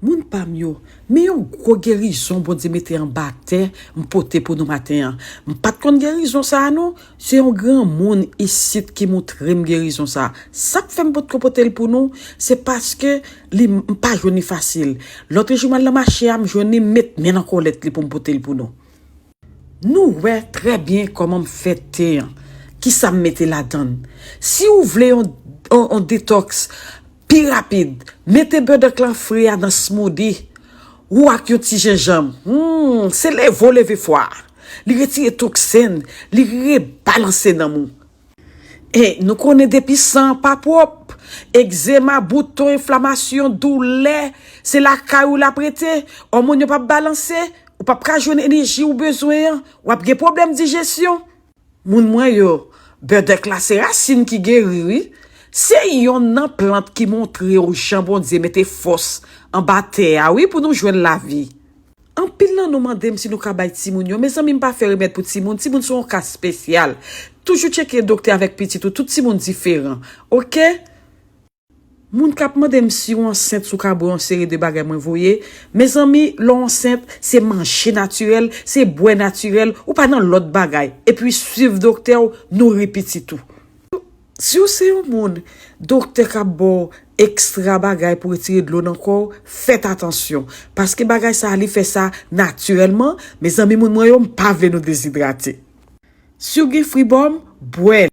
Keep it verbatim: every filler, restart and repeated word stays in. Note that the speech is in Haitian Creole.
Moun pa m yo, men yon gwo gerizon Bondye mete anba tè m pote pou nou maten an. M pa t konn gerizon sa a non. Se yon granmoun isit ki montre m gerizon sa a. Sa k fè m potko pote l pou nou, se paske li, m pa jwenn li fasil. Lòt jou m al nan mache a, m jwenn li, m met men nan kòlèt li pou m pote l pou nou. Nou wè trè byen kòman m fè te an. Kisa m mete ladan l? Si w vle yon, yon, yon detox pi rapid, mete bèdèk lan fre a nan smoothie ou ak yon ti jenjanm. Hmm, se leve w leve fwa. Li retire toksen, li rebalanse nanm ou. E nou konnen depi san an pa pwòp, egzema, bouton, enflamasyon, doulè, se lakay ou l ap rete. Òmòn yo p ap balanse, ou p ap ka jwenn eneji ou bezwen an, w ap gen pwoblèm dijesyon. Moun mwen yo, bèdèk la se rasin ki geri wi. Se yonn nan plant ki montre w jan Bondye mete fòs anba tè a wi pou nou jwenn lavi. Anpil nan nou mande m si nou ka bay timoun yo. Mezanmi, m pa fè remèd pou timoun. Timoun se yon ka espesyal. Toujou tcheke doktè avèk pitit ou. Tout timoun diferan. Oke? Moun k ap mande m si w ansent, si w ka bwè yon seri de bagay mwen voye. Mezanmi, lè w ansent, se manje natirèl, se bwè natirèl, ou pa nan lòt bagay. Epi swiv doktè w, nouri pitit ou. Si w se yon moun, doktè k ap ba w ekstra bagay pou retire dlo nan kò w, fèt atansyon. Paske bagay sa a, li fè sa natirèlman. Mezanmi, moun mwen yo, m pa vle nou dezidrate. Si w gen fribòm, bwè l.